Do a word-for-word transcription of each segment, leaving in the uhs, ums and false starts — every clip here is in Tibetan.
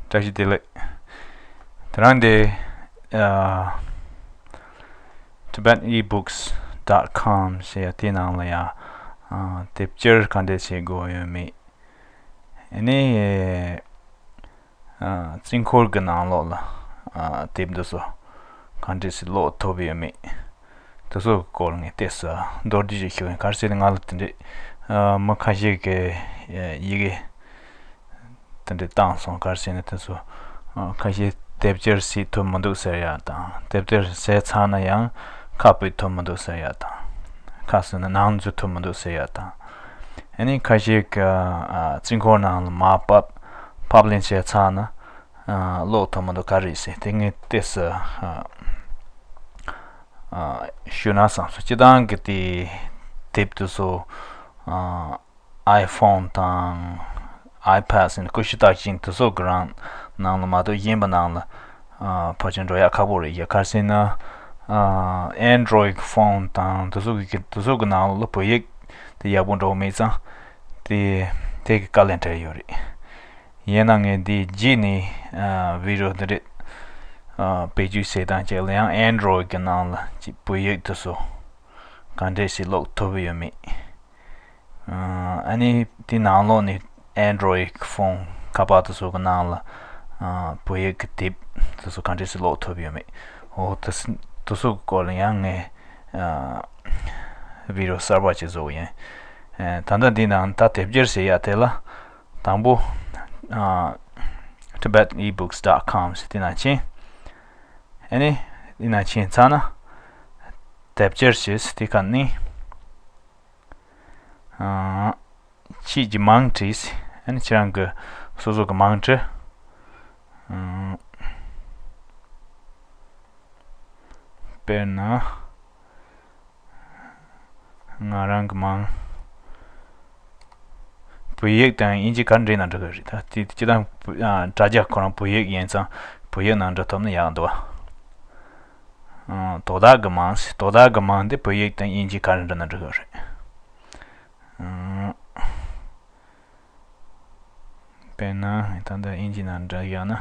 བཀྲ་ཤིས་བདེ་ལེགས། དེ་རིང་འདི་ཨ། tibet ebooks dot com ཞེས་དེའི་ནང་ལ་ཡང་ཨ་དེབ་སྐྱེལ་ག་འདྲས་བྱེད་དགོས་ཡོད་མེད། ཨ་ནི་ཨ་རྩིས་འཁོར་གྱི་ནང་ལོགས་ལ་ཨ་དེབ་འདི་ཚོ་ག་འདྲས་སེ་ཀློག་ཐུབ་ཡོད་མེད། དེ་ཚོ་གི་སྐོར་ངས་ཏོག་ཙམ་མདོར་བསྡུས་ཤིག་ཞུ་ཡིན། ག་རེ་ཟེར་ན་ང་ལ་དེ་འདྲས་ཨ་མི་ཁ་ཤས་ཀྱིས་ཡི་གེ་དེ་འདྲས་བཏང་སོང་། ག་རེ་ཟེར་ན་དེ་ཚོ་ཨ་ཁ་ཤས་དེབ་སྐྱེལ་བྱེད་ཐུབ་མི་འདུག་ཟེར་ཡ་དང་། དེབ་སྐྱེལ་བྱས་ཚར་ན་ཡང་ཁ་ཕྱེ་ཐུབ་མི་འདུག་ཟེར་ཡ་དང་། ཁ་ཕྱེ་ན་ནང་འཛུལ་ཐུབ་མི་འདུག་ཟེར་ཡ་དང་། ཨ་ནི་ཁ་ཤས་ཀྱིས་ཨ་རྩིས་འཁོར་ནང་ལ་མར་ཕབ་ཕབ་ལེན་བྱས་ཚར་ན་ཨ་ཀློག་ཐུབ་མི་འདུག་ག་རེ་ཟེར། དེ་ངས་ཏོག་ཙམ་ཨ་ཨ་ཞུས་ན་བསམ་སོང་། སྤྱིར་བཏང་གི་དེ་དེབ་དེ་ཚོ་ཨ་iPhone དང་iPad ཟེར་ནས་ཀུ་ཤུ་རྟགས་ཅན་དེ་ཚོ་གི་རང་ནང་ལ་མ་གཏོགས་གཞན་པ་ནང་ལ་ཨ་ཕལ་ཆེར་འགྲོ་ཡག་ཁག་པོ་རེད། ཡ་ག་རེ་ཟེར་ན་ཨ་Android phone དང་དེ་ཚོ་གི་དེ་ཚོ་གི་ནང་ལ་བོད་ཡིག་དེ་ཡག་པོ་འགྲོ་མེད་ཙང་དེ་དེ་གི་དཀའ་ལས་འཕྲད་ཡོད་རེད། ཡིན་ན་ངས་འདི་རྗེས་ནས་ཨ་བི་ཌི་ཡོ་འདི་འདྲས་ཨ་བེད་སྤྱོད་བྱེད་སྟངས་ཅིག་ལ་ཡང་Android གི་ནང་ལ་ཅིག་བོད་ཡིག་དེ་ཚོ་ག་འདྲས་ཞིག་ཀློག་ཐུབ་ཡོད་མེད། ཨ་ནི་དེ་ནང་ལོགས་ནས་Android phone ཁ་པར་དེ་ཚོ་གི་ནང་ལ་ཨ་བོད་ཡིག་གི་དེབ་དེ་ཚོ་ག་འདྲས་ཞིག་ཀློག་ཐུབ་ཡོད་མེད། འོ་དེ་དེ་ཚོ་གི་སྐོར་ལ་ཡང་ངས་ཨ་བི་ཌི་ཡོ་གསར་པ་ཅིག་བཟོ་གི་ཡིན། ཨ་ད་ལྟ་འདི་ནང་ད་དེབ་སྐྱེལ་བྱེད་ཡ་དེ་ལ། དང་པོ་ཨ་tibet ebooks dot com ཟེར་དེ་ནང་ཕྱིན། ཨ་ནི་དེ་ནང་ཕྱིན་ཚར་ན་དེབ་སྐྱེལ་བྱེད་ཟེར་དེ་ག་ནི་ཨ་ཁྱེད་ཀྱི་མིང་བྲིས། ཨ་ནི་ཁྱེད་རང་གི་སོ་སོ་གི་མིང་བྲིས། ཨ་དཔེར་ན། ང་རང་གི་མིང་བོད་ཡིག་དང་དབྱིན་ཇི་ག་རེ་འབྲི་ན་འགྲིག་གི་རེད། ད་དེ་སྤྱིར་བཏང་བོད་ཨ་དྲ་རྒྱ་ཁོ་རང་བོད་ཡིག་ཡིན་ཙང་བོད་ཡིག་ནང་འབྲི་ཐུབ་ན་ཡག་འདུག་བ། ཨ་དོ་བདག་གི་མིང་། དོ་བདག་གི་མིང་འདི་བོད་ཡིག་དང་དབྱིན་ཇི་ག་རེ་འབྲི་ན་འགྲིག་གི་རེད། ཨ་དཔེར་ན་ད་ལྟ་དབྱིན་ཇི་ནང་འབྲི་ཡག་ན།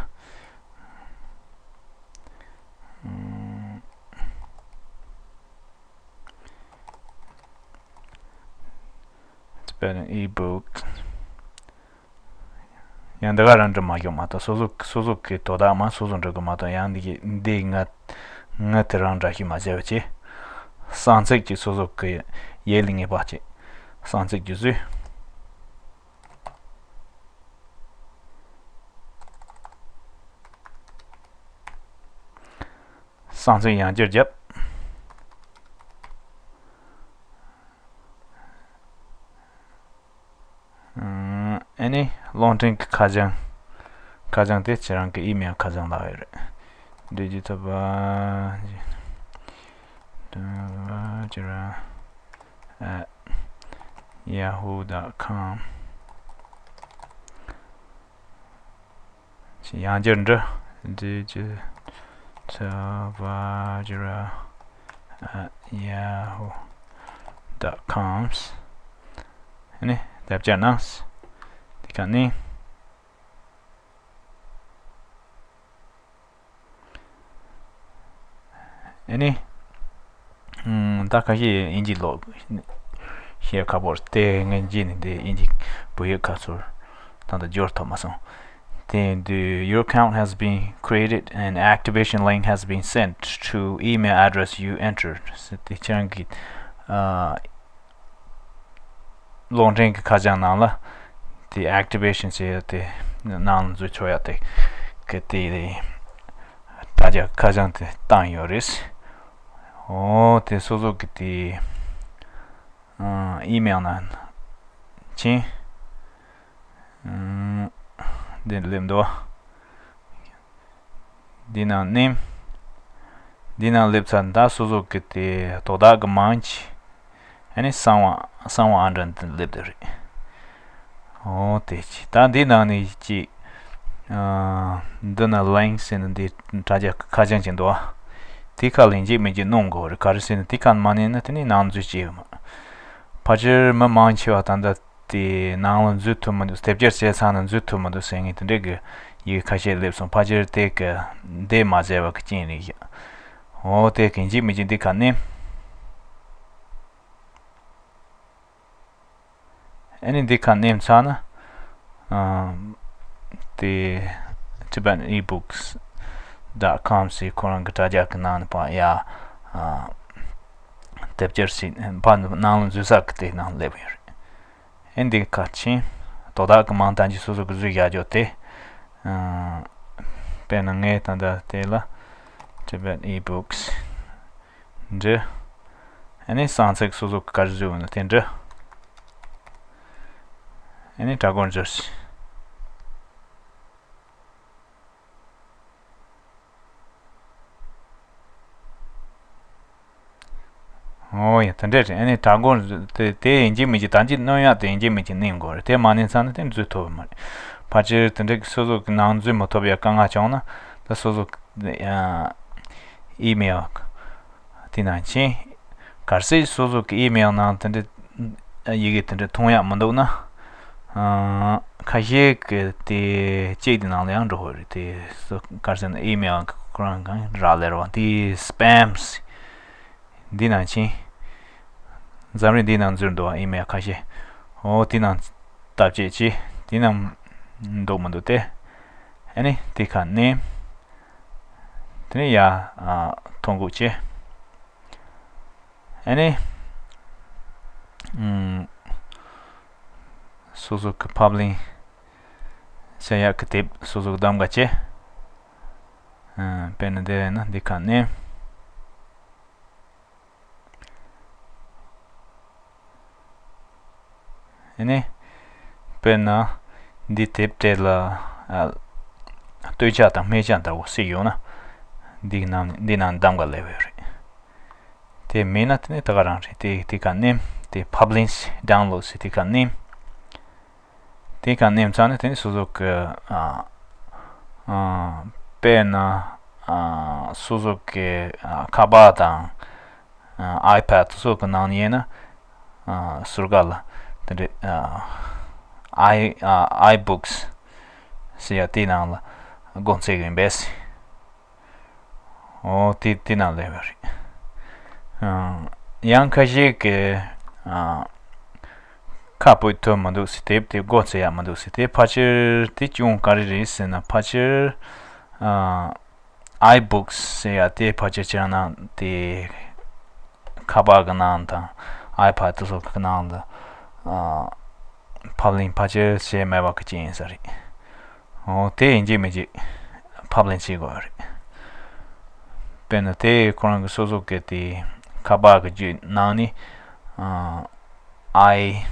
ཨ་Tibet ebook ཡང་འདི་ག་རང་འབྲི་མ་ཤོག་མ་གཏོགས། སོ་སོ་སོ་སོ་གི་དོ་བདག་མ་སོ་སོ་འབྲི་དགོས་མ་གཏོགས། ཡང་འདི་གི་འདི་ང་ང་དེ་རང་འདྲ་ཞིག་མ་བྱས་པ་བྱས། གསང་ཚིག་ཅིག་སོ་སོ་གི་ཡིད་ལ་ངེས་པ་ཅིག་གསང་ཚིག་ཅིག་བཟོས། གསང་ཚིག་ཡང་བསྐྱར་བརྒྱབ། ཨ་ནི་རླུང་འཕྲིན་གྱི་ཁ་བྱང་། ཁ་བྱང་དེ་ཁྱེད་རང་གི་ཨི་མེལ་ཁ་བྱང་ལ་ཡོད་རེད། Digital at yahoo dot com ཡང་བསྐྱར་འབྲི། Digital Vajra at yahoo dot com ཨ་ནི་དེབ་སྐྱེལ་གནང་། དེ་ག་ནི། ཨ་ནི། ཨུམ། ད་ཁ་ཤས་དབྱིན་ཇི་ཀློག་ཤེས་ཁག་པོ་རེད་དེ། ངས་རྗེས་ནས་འདི་དབྱིན་ཇི་བོད་ཡིག་ཁ་ཚུར་ད་ལྟ་སྦྱོར་ཐུབ་མ་སོང་། དེ་དུས། Your account has been created and activation link has been sent to email address you entered ཟེར་ཏེ་ཁྱེད་རང་གི་ཨ། རླུང་འཕྲིན་གྱི་ཁ་བྱང་ནང་ལ་དེ་activation ཟེར་ཡ་དེ་ནང་ལ་འཛུལ་ཆོག་ཡ་དེ་གི་དེ་དྲ་རྒྱ་ཁ་བྱང་དེ་བཏང་ཡོད་རེད། འོ་དེ་སོ་སོ་གི་དེ་ཨ་ཨི་མེལ་ནང་ཕྱིན། ཨ་འདི་སླེབས་འདུག་འདི་ནང་མནན། འདི་ནང་སླེབས་ཚར། ད་སོ་སོ་གི་དེ་དོ་བདག་གི་མིང་ཅིག་ཨ་ནི་གསང་བ་གསང་བ་ཨང་གྲངས་འདི་སླེབས་བསྡད་རེད། འོ་དེ་ཅི། ད་འདི་ནང་ནས་ཅིག་ཨ་འདི་ན་ལིང་ཟེར་ནས་འདི་དྲ་རྒྱ་ཁ་བྱང་ཅིག་འདུག་ཨ། དེ་ཁ་ལེན་གཅིག་མིན་གཅིག་གནོན་དགོས་རེད། ག་རེ་ཟེར་ན་དེ་ཁ་མ་ལེན་ན་དེ་ནས་ནང་འཛུལ་བྱེད་ཡོད་མ། ཕལ་ཆེར་མི་མང་ཆེ་བ་ད་ལྟ་ དེ་ནང་ལ་འཛུལ་ཐུབ་མི་འདུག་དེབ་སྐྱེལ་བྱས་ཚར་ན་འཛུལ་ཐུབ་མི་འདུག་ཟེར་མཁན་དེ་འདྲའི་གི་ཡི་གེ་ཁ་ཤས་སླེབས་སོང་། ཕལ་ཆེར་དེ་གི་འདི་མ་བཟོས་པ་གི་རྐྱེན་རེད་ཤག་འོ་དེ་གི་ཡིན་གཅིག་མིན་གཅིག་འདི་ཁ་ནེམ། ཨ་ནི་འདི་ཁ་ནེམ་ཚར་ན། ཨ། དེ་Tibetan ebooks dot com ཟེར་ཁོ་རང་གི་དྲ་རྒྱ་གི་ནང་ནས་ཕར་ཡ། ཨ། དེབ་སྐྱེལ་ཟེར་ཕར་ནང་ལ་འཛུལ་ས་གི་དེ་ནང་སླེབས་ཡོད་རེད། ཨེ་འདི་ཁ་ཕྱིན། དོ་བདག་གི་མིང་བཏང་རྗེས་སོ་སོ་གི་བཟོས་བཞག་རྒྱུ་དེ། ཨ། དཔེར་ན་ངས་ད་ལྟ་དེ་ལ་Tibet ebooks འབྲི། ཨ་ནི་གསང་ཚིག་སོ་སོ་གི་ག་རེ་བཟོས་ཡོད་ན་དེ་འབྲི། ཨ་ནི་དྲ་སྒོར་འཛུལ་ཞིག་ཨོ་ཡ། དེ་འདྲས་རེད། ཨ་ནི་དྲ་སྒོར་དེ་དེ་ཡིན་གཅིག་མིན་གཅིག་ད་གཅིག་སྣོན་ཡག་དེ་ཡིན་གཅིག་མིན་གཅིག་སྣོན་དགོས་རེད། དེ་མ་སྣོན་ཚར་ན་དེ་འཛུལ་ཐུབ་ཡོད་མ་རེད། ཕལ་ཆེར་དེ་འདྲས་སོ་སོ་གི་ནང་འཛུལ་མི་ཐུབ་ཡ་དཀའ་ངལ་བྱུང་ན་ད་སོ་སོ་ཨི་མེལ་དེ་ནང་ཕྱིན། གལ་སྲིད་སོ་སོ་གི་ཨི་མེལ་ནང་དེ་འདྲས་ཡི་གེ་དེ་འདྲས་མཐོང་ཡག་མི་འདུག་ན། ཨ། ཁ་ཤས་ཀྱི་དེ་ཅེག་དེ་ནང་ལ་ཡང་འགྲོ་དགོས་རེད། དེ་སོ་གལ་སྲིད་ན་ཨི་མེལ་ཁོ་རང་གང་རག་ལས་རོགས་དེ་སྤེམ་སི་འདི་ནང་ཕྱིན། འཛམ་རིག་འདི་ནང་འཛུལ་འདུག་ཨི་མེལ་ཁ་ཤས། འོ་དེ་ནང་བཏབ་བྱས་ཅི་དེ་ནང་འདུག་མི་འདུག་སྟེ། ཨ་ནི་དེ་ཁ་ནས་དེ་ནས་ཡ། ཨ། ཐོ་འགོད་བྱས། ཨ་ནི། ཨུམ། སོ་སོ་གི་ཕབ་ལེན་བྱེད་ཡག་གི་དེབ་སོ་སོ་གི་གདམ་ག་བྱས། ཨ། དཔེར་ན་འདི་ཡིན་ན་འདི་ཁ་ནས། ཨ་ནི། དཔེར་ན། འདི་དེབ་དེ་ལ། ཨ། སྟོད་ཆ་དང་སྨད་ཆ་འདྲ་བོ་སྲིད་ཡོད་ན། འདི་ནང་འདི་ནང་གདམ་ག་སླེབས་ཡོད་རེད། དེ་མེད་ན་དེ་ནི་ད་ག་རང་རེད། དེ་དེ་ག་ནེམ། དེ་ཕབ་ལེན་སི་ཌའུན་ལོཌ་སི་དེ་ག་ནེམ། དེ་ག་ནེམ་ཚར་ན་དེ་ནི་སོ་སོ་གི། ཨ། ཨ། དཔེར་ན། ཨ། སོ་སོ་གི། ཨ། ཁ་པར་དང་། ཨ། ཨའི་པེཌ་སོགས་ཀྱི་ནང་ནས་ཡིན་ན། ཨ། ཟུར་ཁ་ལ་དེ་འདྲའི། ཨ། ཨའི། ཨ། ཨའི་བུག་སི་ཟེར་ཡ་དེའི་ནང་ལ་སྒོ་འབྱེད་ཀྱི་ཡིན་པས། འོ་དེ་དེ་ནང་སླེབས་ཡོད་རེད། ཨ། ཡང་ཁ་ཤས་ཀྱིས། ཨ། ཁ་སྤོ་ཐུབ་མི་འདུག་ཟེར། དེབ་དེ་སྒོ་འབྱེད་ཡག་མི་འདུག་ཟེར། དེ་ཕལ་ཆེར་དེ་བྱུང་ག་རེ་རེད་ཟེར་ན། ཕལ་ཆེར། ཨ། ཨའི་བུག་སི་ཟེར་ཡ་དེ་ཕལ་ཆེར་ཁྱེད་རང་ནང་དེ་ཁ་པར་གི་ནང་དང་ཨའི་པེཌ་དེ་ཚོ་གི་ནང་ལ། ཨ། ཕབ་ལེན་ཕལ་ཆེར་བྱས་མེད་པ་གི་རྐྱེན་ཡིན་ས་རེད། འོ་དེ་ཡིན་གཅིག་མིན་གཅིག་ཕབ་ལེན་བྱེད་དགོས་རེད། དཔེར་ན་དེ་ཁོ་རང་གི་སོ་སོ་གི་དེ་ཁ་པར་གི་བརྒྱུད་ནང་ནས། ཨ། ཨའི།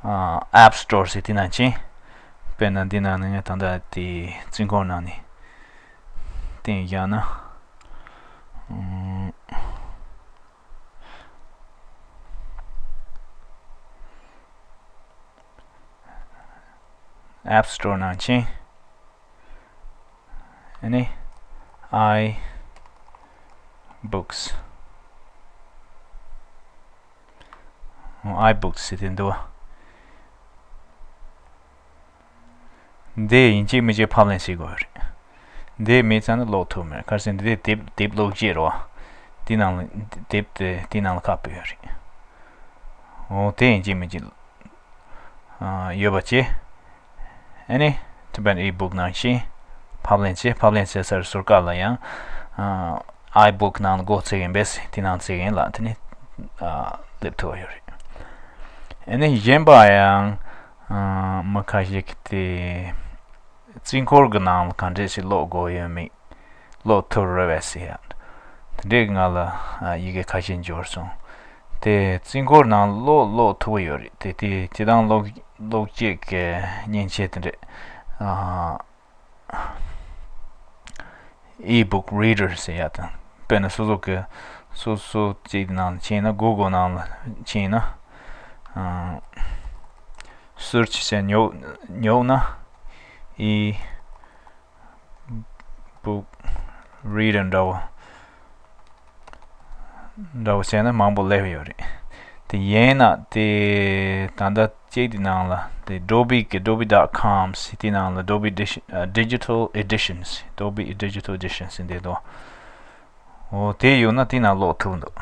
ཨ། ཨེབ་སི་ཊོར་ཟེར་དེ་ནང་ཕྱིན། དཔེར་ན་འདི་ནང་ནས་ངས་ད་ལྟ་དེ་རྩིས་འཁོར་ནང་ནས་བསྟན་བཞག་ན། ཨུམ། ཨེབ་སི་ཊོར་ནང་ཕྱིན། ཨ་ནི། ཨའི་བུག་སི། ཨའི་བུག་སི་ཟེར་དེ་འདུག་བ། འདི་ཡིན་གཅིག་མིན་གཅིག་ཕབ་ལེན་བྱེད་དགོས་རེད། འདི་མེད་ཙང་ནི་ཀློག་ཐུབ་མེད། གལ་སྲིད་འདི་དེབ་དེབ་ཀློག་བྱེད་རོ། དེ་ནང་ལ་དེབ་དེ་དེ་ནང་ལ་ཁ་ཕབ་ཡོད་རེད། འོ་དེ་ཡིན་གཅིག་མིན་གཅིག་ཨ། ཡོད་པ་བྱས། ཨ་ནི། Tibetan ebook ནང་ཕྱིན། ཕབ་ལེན་བྱས། ཕབ་ལེན་བྱས་ཚར་ཟུར་ཁ་ལ་ཡང་། ཨ། ཨའི་བུག་ནང་སྒོ་འབྱེད་ཀྱི་ཡིན་པས། དེ་ནང་འབྱེད་ཀྱི་ཡིན་ལ་དེ་ནི། ཨ། སླེབས་ཐུབ་པ་ཡོད་རེད། ཨ་ནི་གཞན་པ་ཡང་། ཨ། མི་ཁ་ཤས་ཀྱིས་དེ། རྩིས་འཁོར་གྱི་ནང་ལ་ག་འདྲས་ཤིག་ཀློག་དགོས་ཡོད་མེད། ཀློག་ཐུབ་རེད་པས་ཟེར་ཡ། དེ་འདྲས་ང་ལ་ཡི་གེ་ཁ་ཤས་འབྱོར་སོང་། དེ་རྩིས་འཁོར་ནང་ཀློག་ཀློག་ཐུབ་ཀྱི་ཡོད་རེད། དེ་དེ་དེ་དང་ཀློག་ཀློག་བྱེད་ཀྱི་མཉེན་ཆས་དེ་འདྲས། ཨ། ebook reader ཟེར་ཡ་དང་། དཔེར་ན་སོ་སོ་གི་སོ་སོ་གཅིག་ནང་ཕྱིན་ན། གུ་གལ་ནང་ལ་ཕྱིན་ན། ཨ། སུར་ཆི་བྱས་ཉོ་ཉོ་ན། ཨི་བུག་རི་ཌར་འདྲ་བོ། འདྲ་བོ་བྱས་ན་མང་པོ་སླེབས་ཡོད་རེད། དེ་ཡིན་ན་དེ་ད་ལྟ་གཅིག་དེ་ནང་ལ་དེ་Adobe་གི་Adobe dot com་ཟེར་དེ་ནང་ལ་Adobe Dish- ཨ། Digital Edition་ཟེར། Adobe Digital Edition་ཟེར་འདི་འདུག་འོ་དེ་ཡོད་ན་དེ་ནང་ལོག་ཐུབ་འདུག་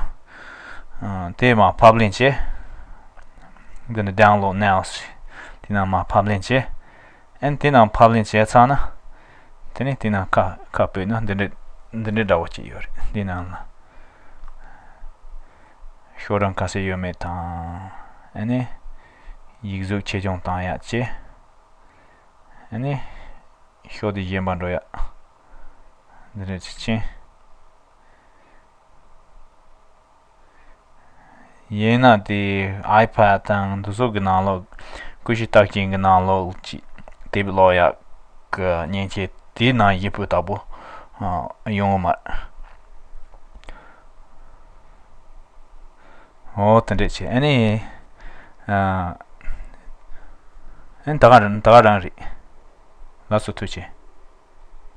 ཨ། དེ་མར་ཕབ་ལེན་བྱས། འདི་ནས་Download Now་ཟེར། དེ་ནང་མར་ཕབ་ལེན་བྱས། ཨན་དེ་ནང་ཕབ་ལེན་བྱས་ཚར་ན། དེ་ནས་དེ་ནང་ཁ་ཁ་བོད་ན་འདི་འདྲ་འདི་འདྲ་འདྲ་བོ་ཅིག་ཡོད་རེད། འདི་ནང་ལ་ཤོག་གྲངས་ག་ཚད་ཡོད་མེད་དང་། ཨ་ནི་ཡིག་གཟུགས་ཆེ་ཆུང་བཏང་ཡག་བྱས། ཨ་ནི་ཤོག་དེ་གཞན་པ་འགྲོ་ཡག་འདི་འདྲ་ཅིག་ཕྱིན། ཡིན་ན་དེ་iPad་དང་འདི་ཚོ་གི་ནང་ལོགས། ཀུ་ཤུ་རྟགས་ཅན་གྱི་ནང་ལོགས་ཅིག་དེབ་ཀློག་ཡག་གི་མཉེན་ཆས་དེའི་ནང་བཞིན་པོ་ལྟ་བུ་ཡོང་གི་མ་རེད། འོ་དེ་འདྲས་བྱས། ཨ་ནི། ཨ་ནི་ད་ག་རང་ད་ག་རང་རེད། ལགས་སོ། ཐུགས་རྗེ་ཆེ།